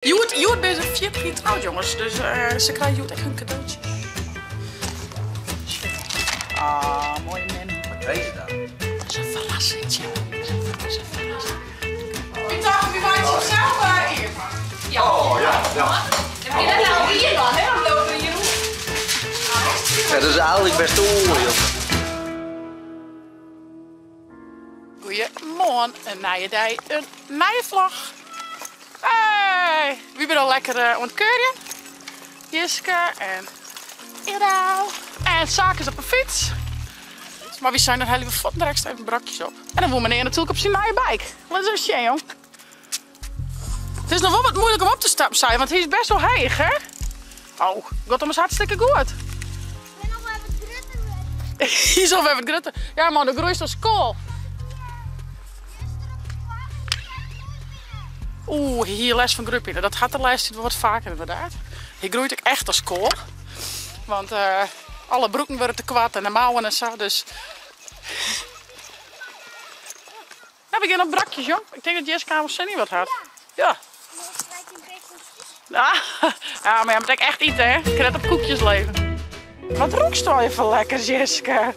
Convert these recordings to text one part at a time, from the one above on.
Hjoed, hjoed binne se 40 jier troud, jonges. Dus se krije hjoed ek hun kadootsjes. Ah, moaie mem. Wat krije se dan? Dat is in ferrassing, Tjibbe. Dat is in ferrassing. Ik tocht, wy meitsje it sels iepen. Oh ja, ja. En we kinne net elk jier dan, hè? Dan bliuwt er in jier oer. Ja, dat is eigentlik best oar, joh. Goeiemoarn, in nije dei, in nije vlog. Hey, wy binne al lekker oan it keurjen. Jiske en Ira. En Saak is op 'e fyts. Mar wy seinen dan helje we fuortendaliks even brakjes op. En dan woe menear natuerlik op syn nije bike. Lit ris even sjen, jong. It is noch wol wat muoilik om op te stappen, sei, want hy is best wol heech, hè? Oh, giet ommers hartstikke goed. Ik bin al wer wat grutter wurden. Hy is al wer wat grutter. Ja man, do groeist as koal. Oeh, hy hie lêst fan groeipine. Dat hat de lêste tiid wol wat faker inderdaad. Hy groeit ek echt as koal. Want alle broeken wurde te koart en de mouwen en sa, dus. Nou, we gean op brakjes, jong. Ik tink dat Jiska wol sin yn wat hat. Ja. Ja, ja, mar je moat ek echt ite, hè. Ik kin net op koekjes leven. Wat rûkst al je foar lekkers, Jiske?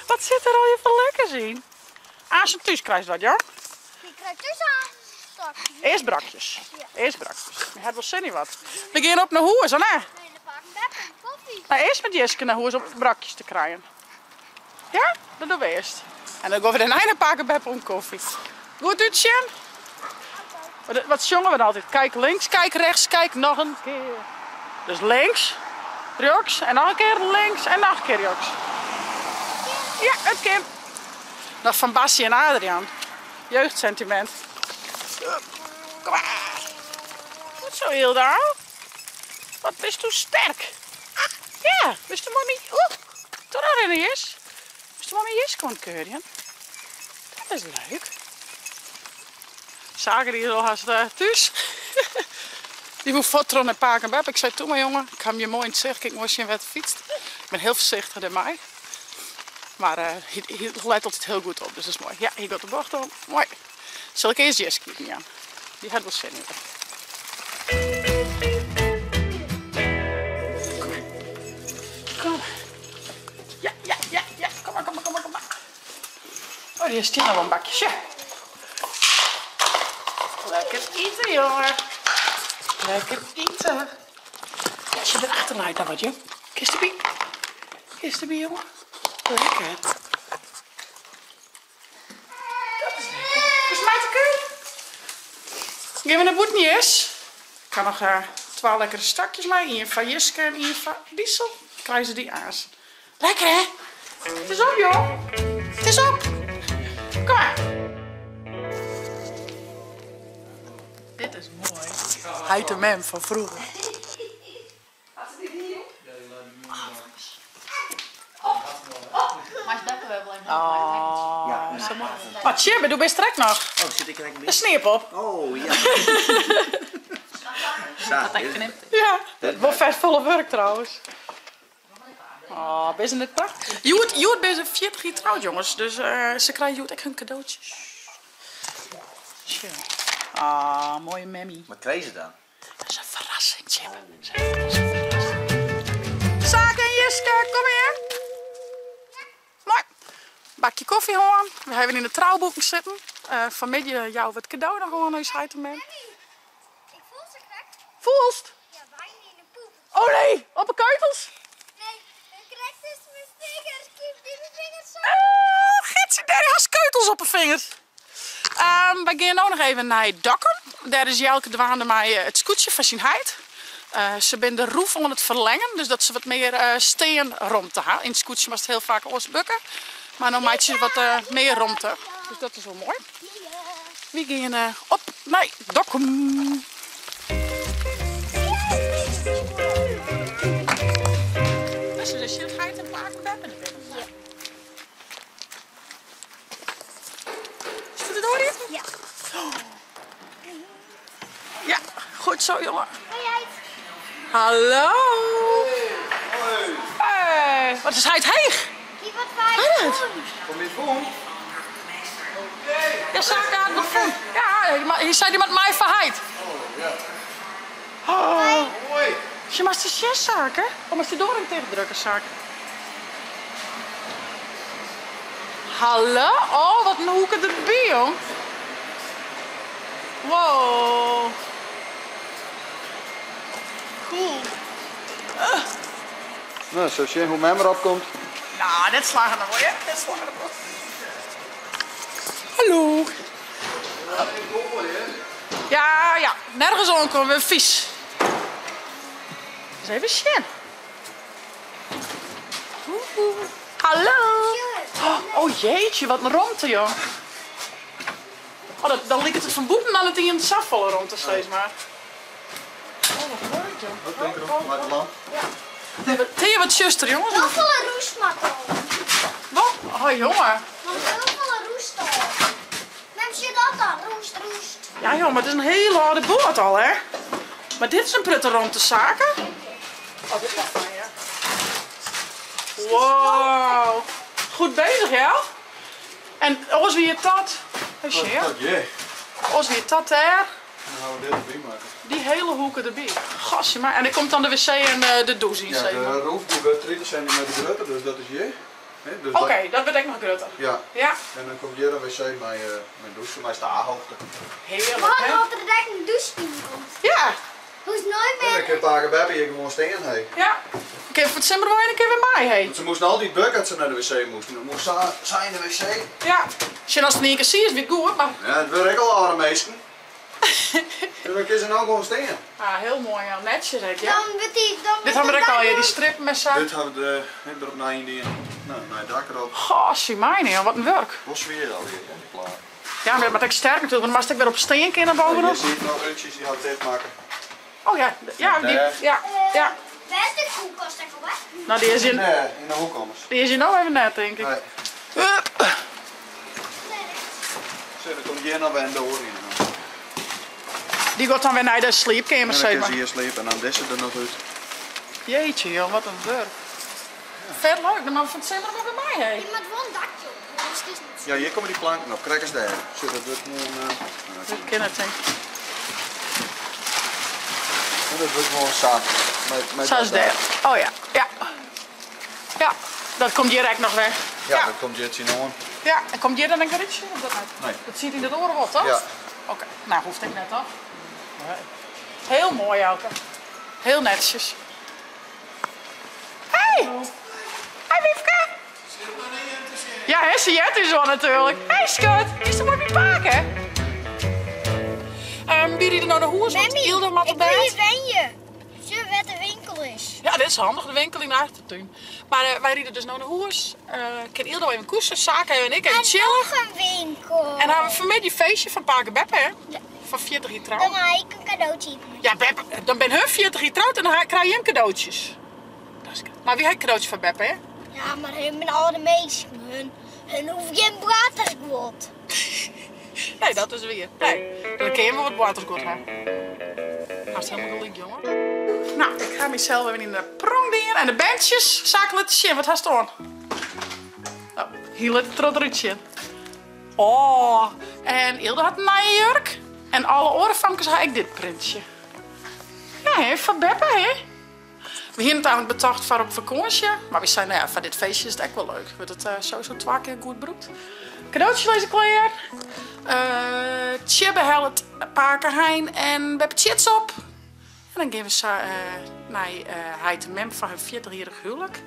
Wat sit der al je foar lekkers yn? Aanst thús krijst wat, jong. Ik krijg thuis aanst. Earst brakjes. Earst brakjes. Je hat wol sin yn wat. We gean op nei hûs, of net? Nee, dan pak ik beppe en koffie. Nou, earst met Jiske nei hûs om brakjes te krijen. Ja, dat dogge we earst. En dan gean we dêrnei nei pake beppe om koffie. Goed útsjen? Wat sjonge we dan altyd? Kijk links, kijk rechts, kijk noch in kear. Dus links, rjochts en noch in kear links en noch in kear rjochts. Ja, it kin. Noch fan Bassie en Adriaan. Jeugdsentiment. Kom mar. Goed zo, Hilda. Wat bisto sterk. Ja, bisto moai mei. Oeh, troch rinne is. Bisto moai mei Jiske oan it keurjen. Dat is leuk. Sake die is al hast thús. Dy woe fuort troch nei pake en beppe. Ik sei, toe mar jonge, ik ha him hjir moai yn it sicht, kin ik moai sjen wêr't er fytst. Ik bin hiel foarsichtich dêrmei. Mar hy let altyd hiel goed op, dus dat is moai. Ja, hy giet de bocht om. Moai. Sil ik earst Jiske iten jaan. Dy hat wol sin yn wat. Kom. Ja, ja, ja, ja. Kom mar, kom mar, kom mar, kom mar. Oh, hjir stean al wol in bakje. Sjoch. Lekker ite, jonge. Lekker ite. Ja, sjoch, dêrachter leit noch wat, jong. Kinst derby? Kinst derby, jonge? Lekker. Dat is lekker. Is mei te keun? Gean we nei bûten, Jis? Ik ha noch twa lekkere stakjes mei. Ien foar Jiske en ien foar Diesel. Krije se dy aanst. Lekker hè? It is op joh. It is op. Kom mar. Dit is moai. Heit en mem fan froeger. Oh, Tjibbe, do bist der ek noch. Oh, sit ik der ek by? De sniepop. Oh, ja. Sa. Ja, wol fet folle wurk trouwens. Oh, binne se net prachtich? Hjoed, hjoed binne se 40 jier troud, jonges. Dus se krije hjoed ek hun kadootsjes. Sjoch. Ah, moaie memmy. Wat krije se dan? Dat is in ferrassing, Tjibbe. Dat is in ferrassing. Sake en Jiske, kom hjir. Moai. Bakje kofje hân. We hawwe yn de trouboeken sitten. Fanmiddei jouwe we it kado noch oan ús heit en mem. Ik foel se krekt. Foelst? Ja, bijna yn de poep. Oh nee, op 'e keutels? Nee, krekt tussen mijn vingers. Kiep die mijn vingers zo. Oh, Gitsie, dêr hast keutels op 'e vingers. Wy gean no noch even nei Dokkum. Dêr is Jelke dwaande mei it skûtsje fan syn heit. Se binne de roef oan it ferlengen, dus dat se wat mear steanromte ha. Yn it skûtsje moatst hiel faak oars bukke, mar no meitsje se wat mear romte. Dus dat is wol moai. Wy gean op nei Dokkum. Dus we sjen heit en pake en beppe der binne. Is de doar iepen? Ja. Ja, goed zo jongen. Hoi heit. Hallo. Hoi. Hey. Wat is heit heech? Kijk wat wij doen. Kom je fûn? Ja, Sake hat wat fûn. Ja, hy sei dy moat mei foar heit. Sjoch, moatst ris sjen, Sake. Of moatst dy doar even tichtdrukke, Sake? Hallo? Oh, wat in hoeke derby, jong. Wow. Cool. No, sil sjen hoe mem erop komt. No, dit slagget noch wol, hear. Dit slagget noch wol. Hallo. Ja, ja. Nergens oankomme, we vies. Ris even sjen. Hallo. Oh jeetje, wat in romte joh. Oh, dat, dan liket it fan bûten dan net ien safolle romte steeds mar. Oh, wat leuk joh. Oh, oh, oh. Ja. It is wat tsjuster jongens. Hoefolle roest moat al? Wat? Oh jonge. Want hoefolle roest al? Mem, sjoch dat dan, roest, roest. Ja joh, mar it is in hiele âlde boat al hè. Mar dit is in prutte romte Sake. Oh, dit is wel fijn ja. Wow. Goed bezig Jel. En oars wie it dat. Hey, sjen. Dat jee. Oars wie it dat dêr. Dan hawwe we dit derby makke. Dy hiele hoeke derby. Gasje mar. En der komt dan de wc en de dûs yn Ja, sis mar. de roef dy wurdt 30 centimeter grutter, dus dat is hjir. Hè, dus Oké, dat dat wurdt ek noch grutter. Ja. Ja. En dan komt hjir in wc mei dûs, mei de A-hoogte. Hearlik, Moai hè? dat der dek in dûs yn komt. Ja. Hoecht nooit En dan mear. kin pake beppe hjir gewoan stean, hé. Ja. Kin fan it simmer wol in kear wer mei, hé. Want se moasten altyd bukke as se nei de wc moasten. Dan moast sa, sa yn de wc. Ja. Sjen ast in ien kear siest, wie it goed, mar. Ja, it wurde ek al âlde minsken. Dus dan kin se no gewoan stean. Ah, heel moai, ja. Netsjes ek, ja. Dan wurdt die, dan Dit hawwe we ek al, ja, dy strippen en sa. Dit hawwe we der opnij yn dien. No, nij dak erop. Gossie mijne, joh, wat in wurk. Wol swier allegear, ja, dy plaat. Ja, mar dat moat ek sterk natuerlik, want dan moatst ek wer op stean kinne bovenop. Hjir siet noch rútsjes, dy hawwe we tichtmakke. Oh ja, ja, dy, ja, ja. Wêr is de koelkast ek alwer? No, dy is hjir. Nee, yn de hoek ommers. Dy is hjir no even net, tink ik. Nee. Sjoch, der komt hjir noch wer in doar yn. Dy giet dan wer nei de sliepkeamer, En dan sis kin mar. se hjir sliepe en dan dizze der noch út. Jeetje joh, wat in wurk. Fet leuk, dan moatte we fan it simmer noch wer mei, hé. Je moat wol in dakje op, anders is het net. Ja, hjir komme dy planken op, krekt as dêr. Sjoch, dat wurdt gewoan. Dat kin net, tink ik. Dat wurdt gewoan sa. Mei Sa as dat dêr. dak. Oh ja, ja. Ja, dat komt hjir ek noch wer. Ja, dat komt hjir tsjinoan. Ja, en komt hjir dan ek wer út of dat net? Nee. Dat siet yn dat oare wol, toch? Ja. Oké, nou hoecht ek net, toch? Nee. Heel moai, Jouke. Heel netsjes. Hey! Hey, Wiefke! Ja, hè, ze heart ús al natuerlik. Hey, skat! Is der moai by pake? Wy ride no nei hûs, want Memmy, Ilda moat op ik wit bêd. hjir wenje. Sjoch wêr't de winkel is. Ja, dit is handich, de winkel yn de achtertún. Mar wy ride dus no nei hûs. Kin Ildo even koesen, Sake en ik even En chillen. noch in winkel. En dan hawwe we fanmiddei feestje fan pake Beppe, hè? Ja. Fan 40 jier troud. Dan ha ik in cadeautje. Ja, Beppe, dan bin hun 40 jier troud en dan krije jim cadeautjes. Dat is Mar wy ha ek cadeautjes foar Beppe, hè? Ja, mar hun binne âlde minsken. Hun, hun hoege gjin boartersguod. Nee, dat is wier. Nee, dan kinne jim wol wat boartersguod ha. Hast helemaal gelyk, jonge. No, ik ha mysels even yn de prong dien en de berntsjes Sake lit sjen. Wat hast oan? Oh, hy lit it troch it rút sjen. Oh, en Ilde hat in nije jurk. En alle oare famkes ha ek dit printsje. Ja, hè, foar beppe, hè? We hiene it eigenlik betocht foar op fakânsje, mar wy seinen, no ja, foar dit feestje is it ek wol leuk. Wurdt it sowieso twa kear goed brûkt. Kadootsjes lizze klear. Tsjibbe hellet pake Hein en beppe Tjits op. En dan gean we sa nei heit en mem foar hun fjirtichjierrich huwlik.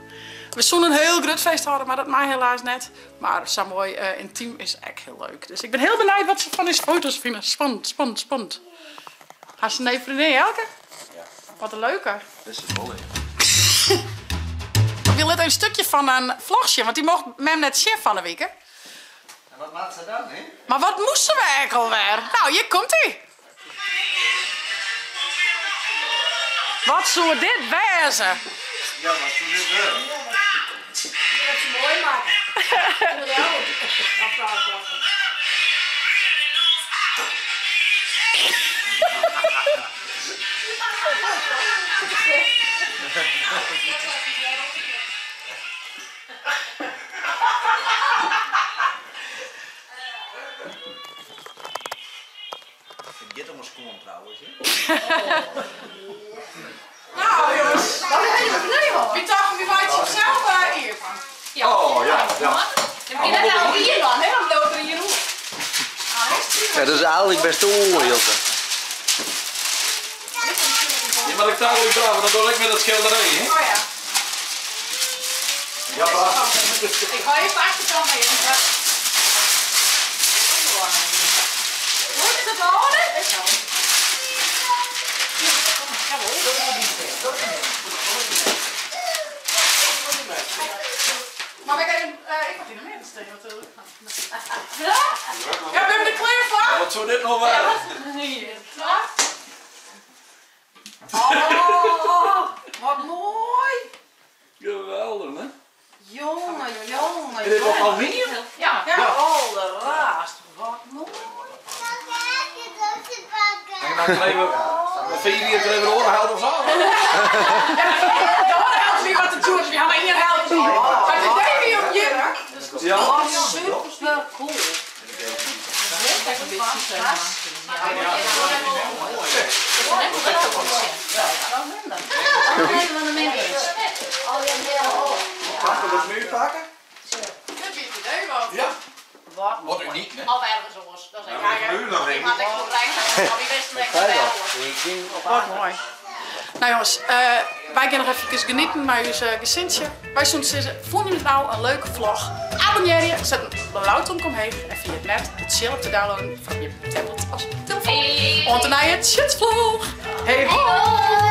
We soene in hiel grut feest hâlde, mar dat mei helaas net. Mar sa moai yntym is ek hiel leuk. Dus ik bin hiel benijd wat se fan ús foto's fine. Spannend, spannend, spannend. Hast in nije freondin, Jelke? Ja. Wat in leuke. Dit is wol leuk. Wy litte even in stukje fan in vlog sjen, want dy mocht mem net sjen fan 'e wike. En wat moat se dan, hè? Mar wat moasten we ek alwer? Nou, hjir komt ie. Wat soe dit wêze? Ja, wat soe dit wêze? Dat se moai makke. It giet om in skuon trouwens. Nou jongens. dat is eigenlijk best oer, Je moet ik daar ook braaf, dat doe ik met dat schilderij, hè? Oh ja. Ja, prachtig. Ik ga even de achterkant mee in. Hoe is het orde? Maar wij gaan, ik mag hier nog meer steken natuurlijk. Ja, ben je er klaar voor? Wat zou dit nou waren? Oh, wat mooi. Geweldig, hè? Jongen, jongen, Is dit ook jongen. aluminium? Ja. Ja, raast. Wat mooi. En dan krijgen we 4 hier krijgen we de oren of zo. De andere helft wie wat te doen, dus we gaan maar één helft. Maar het idee wie op je. Ja. Wat super cool. Fantastisch. Mag ik wat nu pakken? Dit is het idee wat. Ja. Wat Wat uniek, hè? Al ergens anders. Dat is echt. Nu nog Ik één. had ik goed rijden, maar wie wist het echt wel. Wat mooi. Nou jongens, wij gaan nog even genieten met ons gezintje. Wij zullen zeggen, vond je het nou een leuke vlog? Abonneer je, zet een blauw omheen en via het net het chill op te downloaden van je tablet als telefoon. Want daarna je het shitvlog. Hey hoi!